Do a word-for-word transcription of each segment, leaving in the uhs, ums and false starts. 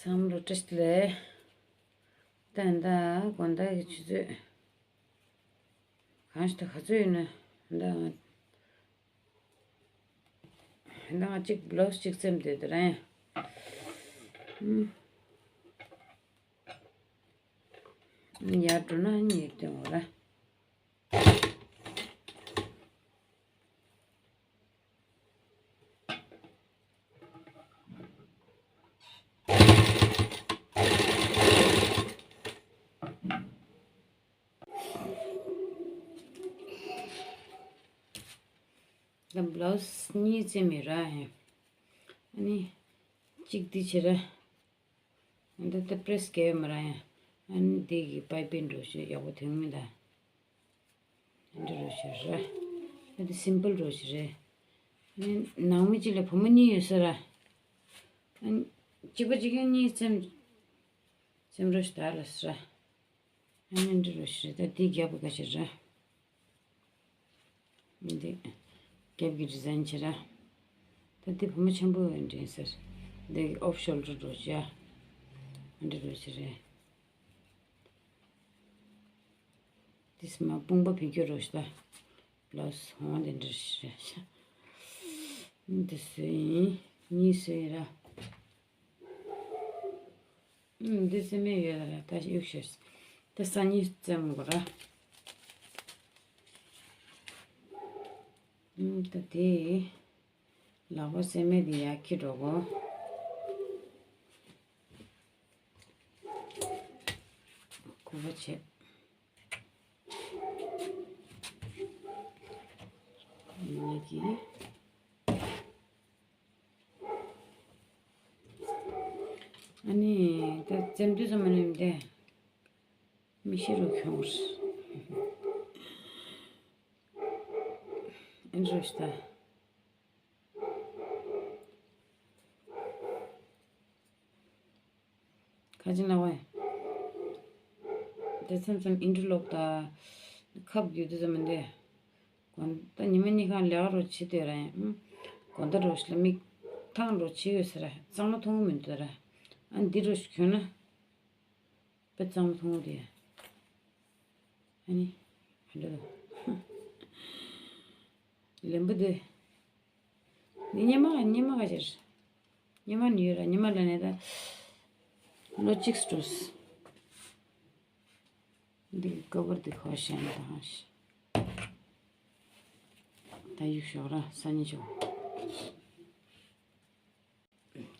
ཚང་མ་ལ་བཀྲ་ཤིས་བདེ་ལེགས། ད་ད་དགོང་དག་གི་ཆུ་ཚོད་གང་ཞིག་ད་ག་ཚོད་ཡོད་ན་ད། ད་ང་གཅིག་བློག་གཅིག་བཙེམས་བསྡད་དེ་ར། ཡར་འགྲོ་ན་གཉིད་སྟོན་འོ་ར། ད་བློག་གཉིས་བཙེམས་མེད་ར། ཨ་ནི་གཅིག་འདི་བྱེད་ར། འདི་ལྟ་པྲེས་རྒྱབ་ཡོད་མ་ར་ཡ། ཨ་ནི་འདི་གི་པའི་པིན་འགྲོ་ཞུ་ཡག་པོ་དོན་མི་ད། འདི་འགྲོ་ཞུ་ར། ཨ་འདི་སིམ་པལ་འགྲོ་ཞུ་རེད། ཨ་ནི་ནང་མི་གཅིག་ལ་བུ་མོ་གཉིས་ཡོད་ས་ར། ཨ་ནི་གཅིག་པ་གཅིག་རྐྱང་གཉིས་བཙེམ། བཙེམ་རོགས་ཞུ་ད་ལ་ས་ར། ཨ་ནི་འདི་འགྲོ་ཞུ་རེད། ད་འདི་རྒྱབ་ག་ཞུ་ར། འདི་རྒྱབ་ཀྱི་ཌི་ཛའིན་བྱེད་ར། ད་འདི་བུ་མོ་ཆེན་པོ་འདྲེན་ཟེར། འདི་ཨོཕ་ཤོལ་ཌར་འགྲོ་བྱ། འདི་འགྲོ་བྱེད་རེད། འདི་སི་མ་དཔུང་པ་བེད་སྐྱོར་རོ་ཤ་ད། བློག་ཧོང་འདི་འདྲ་ཞེ། འདི་སུ་ཡིན། གཉིས་སུ་ཡིན་ར། ཨུམ། འདི་སེ་མེད་ཡོད་ལ་ད་གཡུག་ཤེས། ད་སང་ཉིན་བཙེམ་དགོས་ར། ཨུམ། ད་དེ་ལག་པ་སེ་མེད་དེ་ཡར་འཁྱེར་འགྲོ་གོ། སྐུད་པ་བྱེད། ཡིན་གྱི། ཨ་ནི་ད་བཙེམ་དུས་ཙམ་མ་ནེམ་དེ་མི་ཤེས་རུ་ཁྱོང་། ཨེ་འགྲོ་ཤི་ད། ཁ་ཅིག་ལ་བས། དེ་མཚམས་མཚམས་ཨིན་ཊར་ལོག་དང་ཁབ་རྒྱུ་དེ་ཙམ་མི་འདུག་དགོང་ད་ཉི་མ་གཉིས་ཁང་ལས་ཀ་རོ་བྱེད་དུས་ར་ཡང་། དགོང་ད་རོ་ཞིག་ལ་མིག་ཐང་རོ་བྱེད་ཡོད་ཟེར་ར། གཙང་མ་མཐོང་གི་མི་འདུག་ར། ཨ་འདི་རོ་ཞིག་གྱོན་ན། དཔེ་གཙང་མ་མཐོང་གི་འདུག་ཨ་ནི། ག་འདྲ་འདུག་ལན་པོ་དེ། ནི་ཉི་མ་ཉི་མ་ག་ཅིར། ཉི་མ་ནི་ཡོད་ར། ཉི་མ་ལ་ནི་ད་ལོ་གཅིག་སུ་འགྲོ། འདི་ཀ་བར་འདི་ཁོ་ཤན་དང་ཤི། ད་ཡུག་ཤོག་ར་ས་ཉི་ཆོག་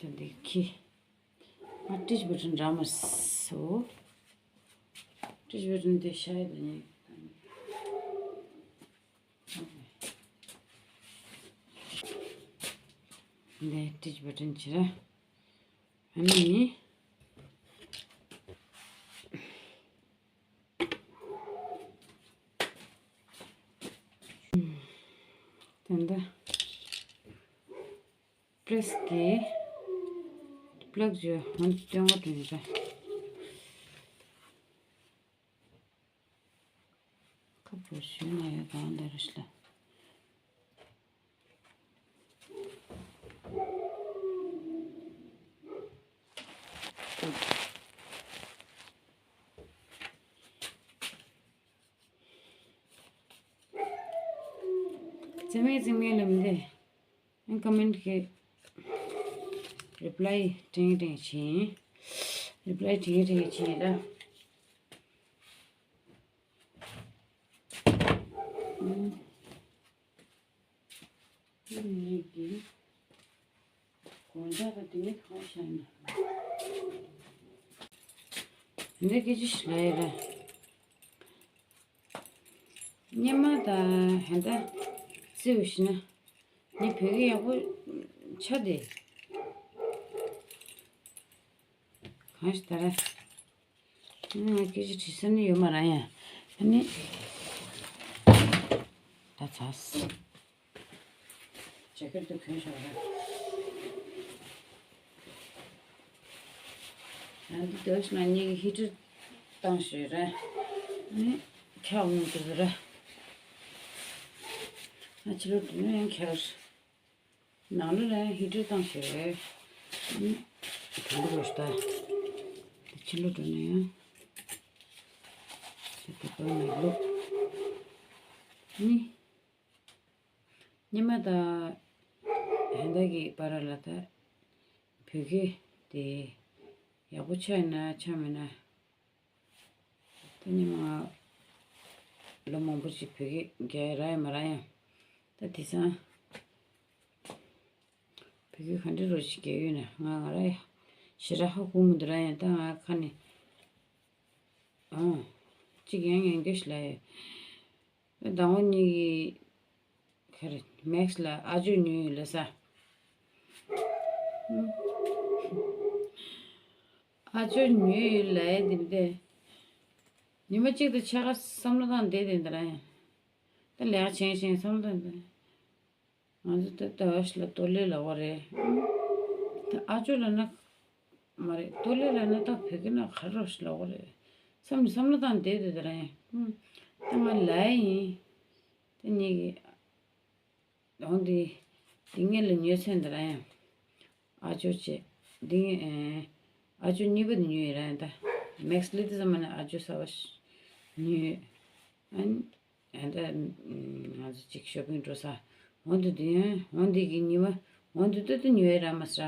ད་འདི་ཁི། ང་ཏིས་བུ་ཏྲིན་འདྲ་མ་སོ། ཏིས་བུ་ཏྲིན་དེ་ཤ་ཡི་དེ་ནི། འདི་ཏིས་བུ་ཏྲིན་ཆི་ར། ཨ་ནི། དེ་འདྲ། པྲེས་ཀྱི་པླག་ཇུ་ཧོན་སྟོན་བ་དེ་འདྲ། ཁ་པོ་ཞུ་ན་ཡོད་གང་འདྲ་རེད་ལ། ཚེ་མེད་ཚེ་མེད་ལམ་འདི། ཨང་ཀ་མེན་ཊི་གི་རི་པི་ལའི་དྲན་དྲན་བྱིན། རི་པི་ལའི་དྲན་དྲན་བྱིན་ལ། ཨུམ། ངེད་ཀྱི་དགོང་དག་ག་དེ་ནས་གང་བྱ་ན། འདི་སྐད་ཅི་ཞིག་ལ་ཡ་ར། སྙེ་མ་དང་ཧན་ད་རྩིའུ་ཤི་ན་ངས་བོད་སྐད་ཡག་པོ་ཆ་དེ་གང་ཞིག་ད་ར། ཨ་ནི་ང་སྐད་ཆ་དྲི་ས་ནི་ཡོད་མ་ར་ཡ། ཨ་ནི་ད་ཚ། ཇེ་ཀེ་ཊི་དེ་གྱོན་ཤོག་ར། ཡང་འདི་འདོད་ན་ངེད་ཀྱི་ཧི་ཊར་བཏང་ཞོད་ར། ནི་ཁྱག་མི་འདུག་ར། ང་ཕྱི་ལོགས་འགྲོ་ན་ཡང་ཁྱག་རེད། ནང་ལོགས་ལ་ཡང་ཧི་ཊར་བཏང་ཞོད་ར། ནི་ དུམ་བུ་རུ་ཤ་ད། དེ་ཕྱི་ལོགས་འགྲོ་ན་ཡང་། དེ་དེ་པར་ནས་བླུགས། ནི། ཉི་མ་དང་། ཧན་ད་གི་བར་ལ་ད། བོད་སྐད་དེ། ཡག་པོ་ཆགས་ན་ཆགས་མེད་ན། ད་ཉི་མ། ལོ་མང་པོ་ཞིག་བོད་སྐད་རྒྱག་ཡ་རག་ཡ་མ་རག་ཡ། ད་དེང་སང་། བོད་སྐད་ག་འདྲ་རོ་ཞིག་རྒྱག་ཡོད་ན་ང་ང་ར་ཡ། ཞེ་དྲག་ཧ་གོ་མི་འདུག་ར་ཡ། ད་ང་ཁ་ནས། ཨང་། གཅིག་ཡང་ཡང་སྐྱོ་ཞིག་ལ་ཡོད། ཟླ་བ་གཉིས་ཀྱི་ཁར་མེག་སི་ལ་ཨ་ཇོ་ཉོས་ཡོད་ལ་ས། ཨ་ཇོ་ཉོས་ཡོད་ལ་ཡ་དེ་དེ། ཉི་མ་གཅིག་ཏུ་ཕྱེད་ཀ་བསམ་བློ་བཏང་བསྡད་དེ་འདི་ར་ཡ། ད་ལས་ཀ་བྱེད་བྱེད་བསམ་བློ་བཏང་བསྡད། ང་ཚོ་ད་ལྟ་བ་ཞིག་ལ་ཏོ་ལེ་ལབ་པ་རེད། ད་ཨ་ཇོ་ལབ་ན་མ་རེད། ཏོ་ལེ་ལབ་ན་ད་བོད་སྐད་ན་ག་རེ་ཞིག་ལབ་པ་རེད་བསམ་ནས་བསམ་བློ་བཏང་བསྡད་དེ་དེ་ར་ཡིན། ད་ང་ལབ་ཡ་ཡིན། ད་ངེད་ཀྱི་འོང་དེ་དེ་ངེད་ལ་ཉོས་ཚན་དེ་ར་ཡིན། ཨ་ཇོ་བྱས། འདི་ངས་ཨ་ཇོ་གཉིས་པ་དེ་ཉོས་ཡིན་ར་ཡིན། ད་མེག་སི་ལི་དེ་ཙམ་མ་ནས་ཨ་ཇོ་གསར་པ་ཞིག་ཉོས། ཨ་ནི། ཨ་ད་ང་ཚོ་གཅིག་ཤོ་པིང་འགྲོ་ས། འོང་དུ་དུ་ཡོང་འོང་འདི་གི་ཉི་མ། འོང་དུ་ཏུ་ཏུ་ཉོས་ར་མ་ས།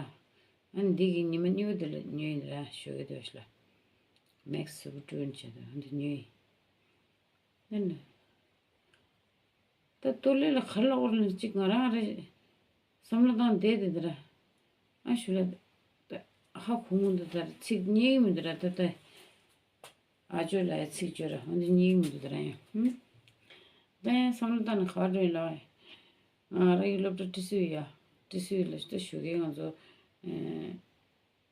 ཨ་ནི་འདི་གི་ཉི་མ་གཉིས་པ་དེ་ལ་ཉོས་ཡིན་ར་ཞོ་གི་དོ་ཤ་ལ། མེག་སི་སུ་པར་ཀྲུན་བྱས་དུ་འོང་དུ་ཉོས་ཡིན། ཨ་ནི། ད་ཏོ་ལེ་ལ་ག་རེ་ལབ་དགོས་རེད་ཅིག་ང་རང་རེ་བསམ་བློ་བཏང་བསྡད་དེ་འདི་ར། ཨ་ཞུ་ལ། ད་ཧ་གོ་མི་འདུག་ད་ཚིག་རྙེད་ཀྱི་མི་འདུག་ར་ད་ད། ཨ་ཇོ་ལ་ཡ་ཚིག་བརྗོད་ར་འོ་འདི་རྙེད་ཀྱི་མི་འདུག་ད་ར་ཡང་། ཧུམ། ད་ཡང་བསམ་བློ་བཏང་ནས་ག་བ་འགྲོ་ཡིན་ལབ། ང་རང་གི་སློབ་གྲྭ་ཀྲི་སུའི་ཡ། ཀྲི་སུའི་ལ་ད་ཞུ་མཁན་ང་ཚོ། ཨེ།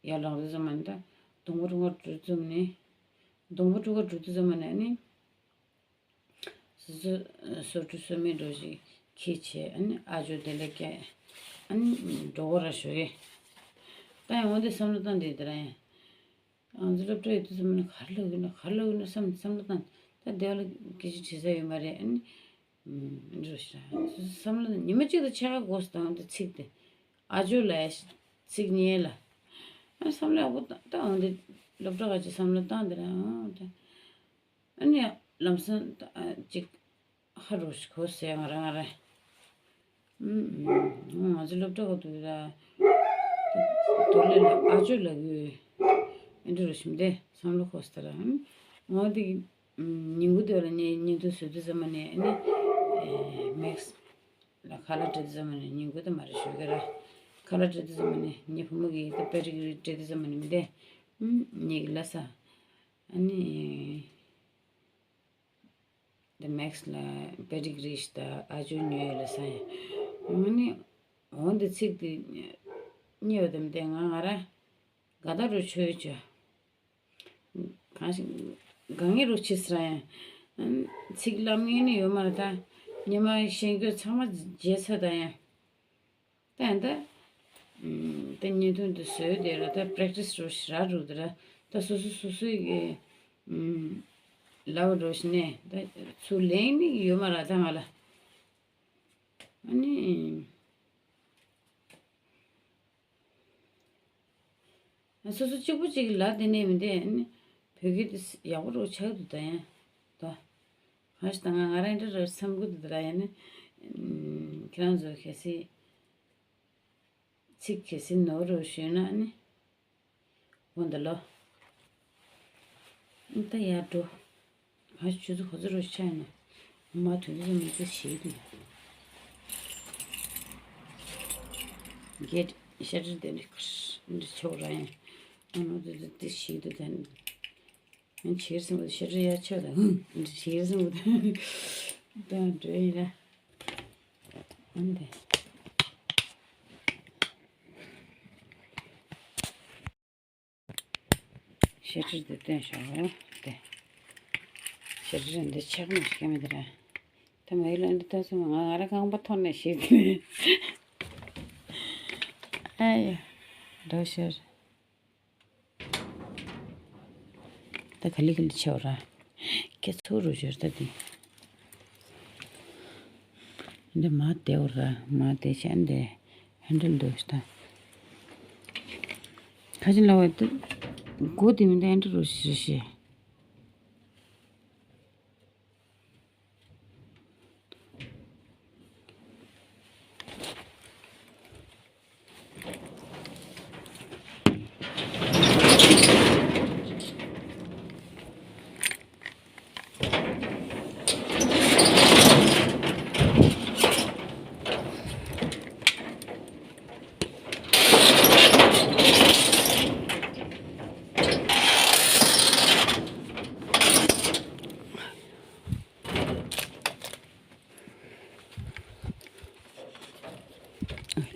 ཡར་ལངས་དུས་ཙམ་མ་ནི་ད་སྡོང་པོ་ཁྲུ་ཁ་འགྲོ་དུས་ཙམ་ནས། སྡོང་པོ་ཁྲུ་ཁ་འགྲོ་དུས་ཙམ་མ་ནས་ཨ་ནི། སོ་སོ་སོ་ཁྲུ་སོ་མེ་འགྲོ་ཞིག་ཁྱེད་བྱས་ཨ་ནི་ཨ་ཇོ་དེ་ལ་སྐྱེ། ཨ་ནི་འགྲོ་གོ་ར་ཞོ་རེ། ད་ཡང་འོ་འདི་བསམ་བློ་བཏང་དེ་དེ་ར་ཡང་། ང་ཚོ་སློབ་གྲྭ་ཡོད་དུས་ཙམ་མ་ནས་ག་རེ་ལབ་ཡོད་ན་ག་རེ་ལབ་ཡོད་ན་བསམ་བསམ་བློ་བཏང་ད་དེ་བ་ལ་སྐད་ཆ་དྲི་ས་ཡོད་མ་རེད་ཨ་ནི། འགྲོ་ཤ། བསམ་བློ་ཉི་མ་གཅིག་ཏུ་ཆ་ག་གོ་སོང་དེ་ཚིག་དེ། ཨ་ཇོ་ལ་ཡ་ཚིག་ཉེ་ལ། ཨ་བསམ་བློ་ཡག་པོ་བཏང་ད་འོང་དེ་སློབ་གྲྭ་ག་ཅིག་བསམ་བློ་བཏང་དེ་ར་འོང་དེ། ཨ་ནི་ལམ་སང་ད་ཅིག་ཧ་རུ་ཞིག་གོ་ཟེར་ང་རང་ང་རང་། ང་ཚོ་སློབ་གྲྭ་ག་དུས་ལ་དོ་ལེ་ལ་ཨ་ཇོ་ལ་གུ་ཨེ་འདྲ་རུ་ཞིམ་དེ་བསམ་བློ་ཁོ་སྟ་ར་ང་དེ་ཉིན་གུ་དེ་ལ་ནས་ཉིན་ཐུ་སུ་དུ་ཙམ་མ་ནས་ནི་མེག་སི་ལ་ཁ་ལག་སྤྲད་དུ་ཙམ་མ་ནས་ཉིན་གུ་དེ་མ་རེད་ཞུ་གི་ར་ཁ་ལག་སྤྲད་དུ་ཙམ་མ་ནས་ཉི་བུ་མོ་གི་དེ་པེ་ཏི་གི་རི་སྤྲད་དུ་ཙམ་མ་ནས་མི་དེ་ཉིག་ལ་ས་ཨ་ནི། དེ་མེག་སི་ལ་པེ་ཏི་གི་རི་ཞིག་དང་ཨ་ཇོ་ཉོས་ཡོད་ལ་ས་ཡིན། འོ་ནི་འོ་འདི་ཚིག་དེ་རྙེད་པ་དེ་མི་དེ་ང་ང་ར་དགའ་ད་རུ་ཆོས་ཆོས་གང་ཞིག་དགའ་ངེས་རུ་ཆེ་སྲ་ཡང་ཚིག་ལམ་ངེས་ནི་ཡོད་མ་རེད་ད་ཉི་མ་ཤེས་རྒྱུ་ཚང་མ་རྗེས་ཚ་ད་ཡང་། ད་ཡང་ད། ད་བརྙན་ཐུང་འདི་བཟོས་དེ་ར་ད་པེ་རེག་ཊི་སི་རོ་ཞིག་ར་རུ་དེ་ར་ད་སོ་སོ་སོ་སོའི་གི་ལབ་རོ་ཞིག་ནས་ད་ཚུར་ལེན་ནི་ཡོད་མ་ར་ད་ང་ལ་ཨ་ནི། སོ་སོ་གཅིག་པུ་གཅིག་གི་ལ་དེ་ནས་མི་འདས་ཨ་ནི་བོད་སྐད་དེ་ཡག་པོ་རོ་ཆགས་འདུག་ད་ཡང་ད། གང་ཞིག་ད་ང་ང་རང་འདྲ་ར་བསམ་གི་འདུག་ད་ཡང་ནི་ཁྱེད་རང་ཚོ་གལ་སྲིད། ཚིག་གལ་སྲིད་ནོར་རུ་ཞུས་ན་ནི། འོ་འདི་ལོ། ད་ཡར་འགྲོ། ང་ཆུ་ཚོད་ག་ཚོད་རུ་ཆགས་ན། མ་དུས་ཚོད་མི་ཚེ་ཞིག་ཏུ། གེད་ཤ་ཏྲི་དེ་འདྲི་ཁར་འདྲི་ཆོག་ར་ཡང་། ཨ་ནོ་དུ་དུ་དུ་ཞིག་ཏུ་དན། ཨན་ཆེར་སེམས་པ་ཤ་ཏྲི་ཡ་ཆོག་དང་། ཨན་ཆེར་སེམས་པ་དང་འགྲོ་ཡིན་ལ། ཨན་དེ། ཤ་ཁྲིར་དེ་བསྟན་ཤོག་དེ། ཤ་ཁྲིར་འདི་ཆག་མ་ཤེས་མི་དེ་ར། ད་མ་ཡིན་ལ་འདི་ལྟ་སོང་ང་ང་ར་རྐང་པ་ཐོར་ནས་ཤེས་དེ། ཨ་ཡ། འགྲོ་ཤར། ད་ག་ལི་ག་ལི་ཆེ་བ་ར། ཁྱེད་ཚོ་རུ་ཤར་ད་དེ། འདི་མ་དེ་བ་ར་མ་དེ་ཆེན་དེ། ཧན་ཌལ་འདུག་ད། ཁ་ཆེ་ལ་བ་དེ་མགོ་དེ་མི་འདྲ་ཨེ་འདྲ་རོ་ཞེས་ཞེས།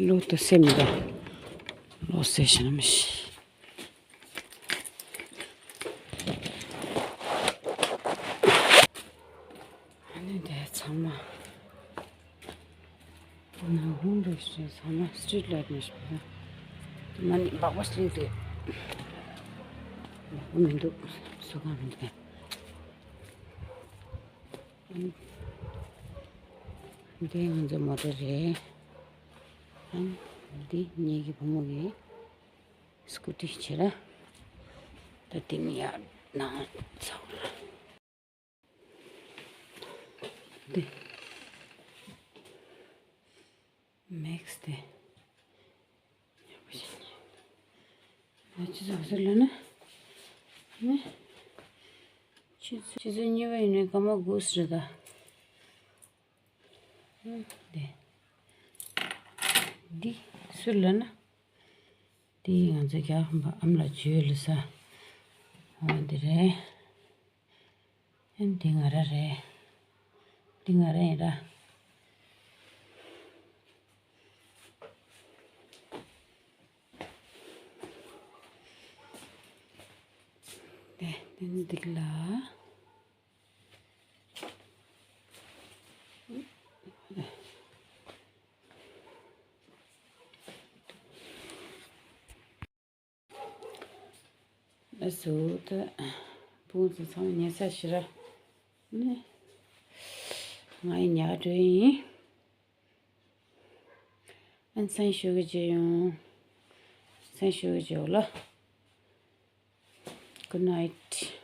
ལོ་ཏོ་སེམས་ད་ལོ་སེ་ཤ་མི་ཤི། ཨ་ནི་དེ་ཚང་མ་ནང་ཧོང་རེ་ཞིག་ཚང་མ་སི་ཊི་རིཊ་ལའིཊ་མི་ཤི་པ། མ་ནི་སྦག་སྦག་སླེབས་རེད། སྦག་མི་འདུག་སུ་གང་མི་འདུག་འདི་ང་ཚོ་མོ་ཊ་རེད། ཨང་། འདི་ངེད་ཀྱི་བུ་མོ་གི་སྐུ་ཊི་བྱེད་ར། ད་འདི་ནི་ཡར་ནང་ཚང་ར། འདི་མེག་སི་དེ། ང་ཅི་ཟ་ཟེར་ལ་ན། ནི། ཆུ་ཚོད་ཆུ་ཚོད་གཉིས་པ་ཡིན་ནའི་སྐར་མ་དགུ་ཟེར་ད། འདི། འདི་སུ་ལ་ན། འདི་ང་ཚོ་རྒྱ་ཁམས་པ་ཨམ་ལ་བྱོས་ལ་ས། འོ་འདི་རེད། ཨན་འདི་ང་ར་རེད། འདི་ང་ར་ཡིན་ར། དེ་དེ་ནི་འདི་ལ། ཨ་སུ་ད། བུང་ཚོ་ཚང་མ་ཉལ་ས་ཞིག་ར། ནི། ང་ཡི་ཉལ་འགྲོ་ཡིན། ཨན་སང་ཞོགས་ཀྱི་མཇལ་ཡོང་། སང་ཞོགས་ཀྱི་མཇལ་ལ། Good night.